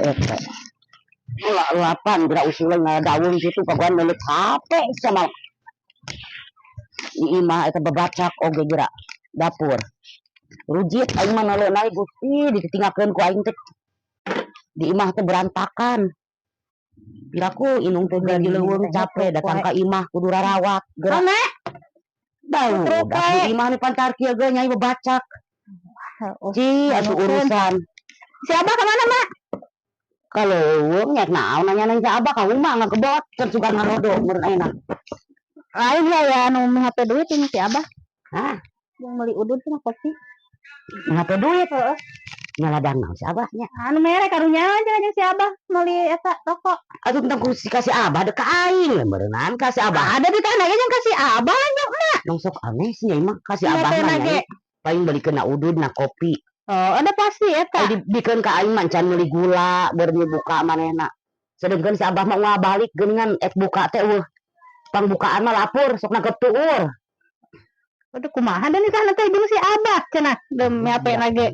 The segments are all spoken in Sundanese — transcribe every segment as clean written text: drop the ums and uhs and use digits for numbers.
Eta. Ulah lapan geura usulan ngadaweung kitu kaguan meuleut HP sama di imah eta babacak oge geura dapur. Rujit aing mah nolona Gusti ditinggalkeun ku aing teh. Di imah teh berantakan. Piraku indung teh di leuweung capek datang ka imah kudu rarawat geura. Nek. Bau di imah nih pantar kieu ge nyai babacak. Ci atuh urusan. Si Abah kemana, Mak? Kalau leuweung nya naon nanya nanya Abah ka rumah ngakebot kan suka ngarodo meureun ayeuna. Lain ya ya anu HP duit ini si Abah. Hah? Yang beli udud sama kopi. Ngapa duit? Heeh. Nyaladang naon si Abah nya? Anu mere karunya aja aja si Abah meuli eta rokok. Atuh tentang ku si kasih Abah dek ka aing meureunnan kasih Abah. Ada di tanah yang kasih Abah nya, Mak. Nong sok aneh sih nyai mah kasih Iya, Abah teh mah nage. Nyai. Paling belikeun na udud na kopi. Oh, ada pasti eta. Ai dibikeun ka aing mah can meuli gula beur buka manehna. Sedengkeun si Abah mah unggal balik geuningan ek buka teh eueuh. Pangbukaan mah lapur sok nangkep tuur. Udah kumaha dan nikah teh jeung si Abah cenah demi HP nage.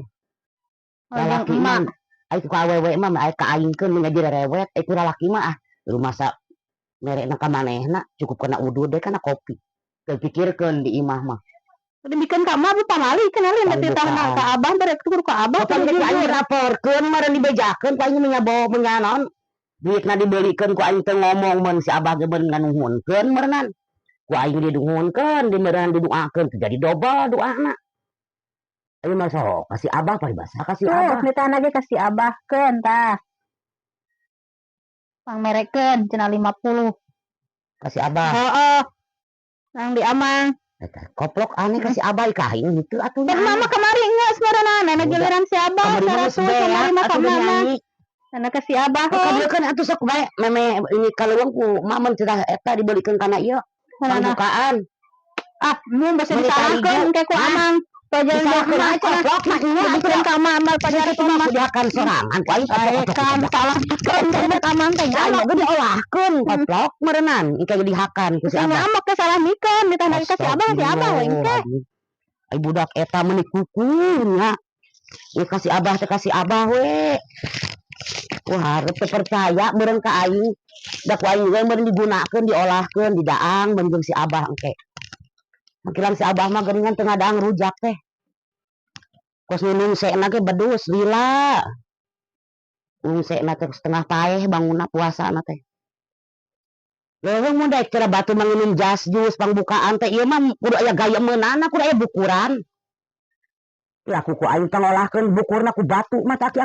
Lalaki mah ai ku awewe mah ai ka aingkeun mun jadi rewet, ai ku lalaki mah ah rumasa merekna ka manehna cukup kena udud deh kana kopi. Teu pikirkeun di imah mah. Udah bikin ka mah pamali kenalin berarti Pangbukaan. Tah ka Abah berarti kudu ka Abah. Kapan kudu ge ku aing jujur. Dilaporkeun meureun dibejakeun ku aing nya bawa naon. Duitna dibelikeun ku aing teu ngomong mun si Abah ge beun nganuhunkeun meureunnan. Ku aing dinuhunkeun, di meureun didoakeun teu jadi dobel doana. Ayo mah sok kasih Abah paribasa kasih Tuh, Abah. Nitah ge kasih Abah keun tah. Pangmerekeun cenah 50. Kasih Abah. Heeh. Nang di Amang. Eta koplok aneh kasih Abah ka aing henteu atuh Dan mama kemari geus meureunna, nenek Udah. Giliran si Abah Kamari mah geus 100 beak kamari mah ka atuh mama. Nyanyi. Nenek kasih Abah. Oh, kabeukeun atuh sok bae meme ini kaleuweung ku mama cenah eta dibelikeun kana ieu Mana? pangbukaan. Ah, mun basa Meuli disalahkeun tarigu. ke ku Hah? Amang. Pajaran Disalahkeun emak aja cenah. koplok mah nya Dibikeun ka mama amal pajaran itu mah emak. Kudihakan sorangan ku aing koplok. Kan salah kan ka Amang teh Aing ngamuk. Oge diolahkeun koplok meureunnan engke dihakan ku si Sing Abah. Ngamuk ke salah mikeun ditah ka si Abah, si Abah we engke. Ai budak eta meuni kukunya. Ieu kasih Abah teh kasih Abah we. Wah, hareup teu percaya meureun ka aing. Da ku aing ge meureun digunakeun, diolahkeun, didaang meureun jeung si Abah engke. Makilan si Abah mah geuningan teu ngadaang rujak teh. Kos nu nungsekna ge bedus lila. Nungsekna teh setengah paeh bangunna puasana teh. Leuweung mun daek cara batu manginum jas jus pangbukaan teh ieu mah kudu aya gaya meunana, kudu aya bukuran. Ya ku aing teh ngolahkeun bukurna ku batu mah taki.